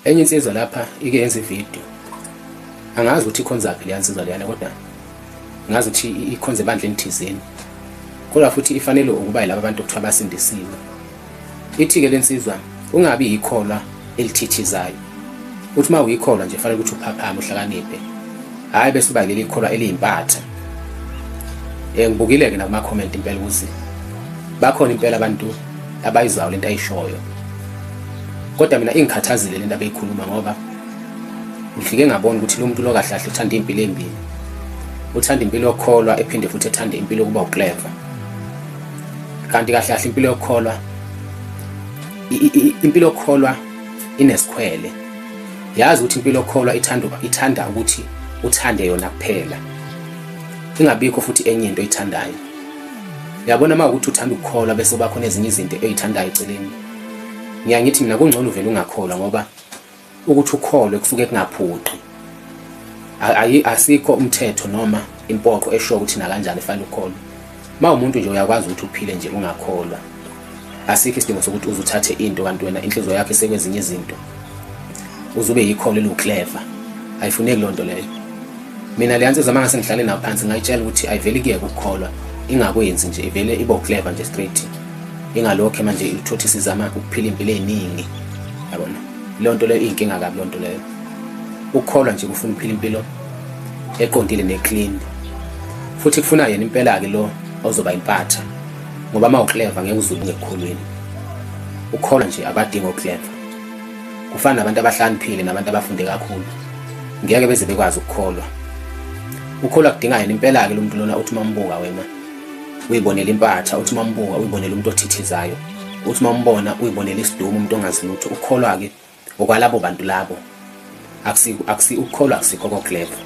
Enye insizwa lapha ike yenza ividiyo, angazi ukuthi ikhonzaphi leya nsizwa leyana, kodwa ngazi ukuthi ikhonza ebandleni thizeni, kodwa futhi ifanele ukuba yilaba bantu okuthiwa basindisiwe. Ithi-ke le nsizwa, ungabi yikholwa elithithizayo. Uthi uma uyikholwa nje fanele ukuthi uphaphame uhlakaniphe, hhayi bese uba leli kholwa eliyimpatha. Ngibukile-ke nakuma-comment impela ukuthi bakhona impela abantu abayizwayo lento ayishoyo, kodwa mina ingikhathazile lento abeyikhuluma, ngoba ngifike ngabona ukuthi lo muntu lo kahle kahle uthanda impilo embili. Uthanda impilo yokukholwa ephinde futhi ethande impilo yokuba uclever. Kanti kahle kahle impilo yokukholwa, impilo yokukholwa inesikhwele. Yazi ukuthi impilo yokukholwa ithanda ukuthi uthande yona kuphela, ingabikho futhi enye into oyithandayo. Uyabona, uma ukuthi uthanda ukukholwa bese kuba khona ezinye izinto oyithandayo eceleni, ngiya ngithi mina kungcono uvele ungakholwa, ngoba ukuthi ukholwe kusuke kungaphuqi. Asikho umthetho noma impoqo esho ukuthi nakanjani fanele ukholwe. Uma umuntu nje uyakwazi ukuthi uphile nje ungakholwa, asikho isidingo sokuthi uze uthathe into kanti wena inhliziyo yakho isekwezinye izinto, uze ube yikholo eliwuclever. Ayifuneki leyo nto leyo. Mina leya nsizwa, uma ngase ngihlale nayo phansi, ngayitshela ukuthi ayivele ikuyeke ukukholwa, ingakwenzi nje, ivele ibe uclever nje straight, ingalokho manje ithothi sizama ukuphila impilo eziningi. Yabona, leyo nto leyo iyinkinga kabi leyo nto leyo. Ukukholwa nje kufuna ukuphila impilo eqondile neclean, futhi kufuna yena impela-ke lo ozoba impatha, ngoba uma uclever ngeke uze ulunge ekukholweni. Ukukholwa nje abadingi oclever. Kufana nabantu abahlakaniphile nabantu abafunde kakhulu, ngeke beze bekwazi ukukholwa. Ukukholwa kudinga yena impela-ke lo muntu lona uthi uma umbuka wena uyibonela impatha, uthi uma umbuka uyibonela umuntu othithizayo, uthi uma umbona uyibonela isidumo, umuntu ongazi lutho. Ukukholwa-ke okwalabo bantu labo, akusi ukukholwa akusikho koclever.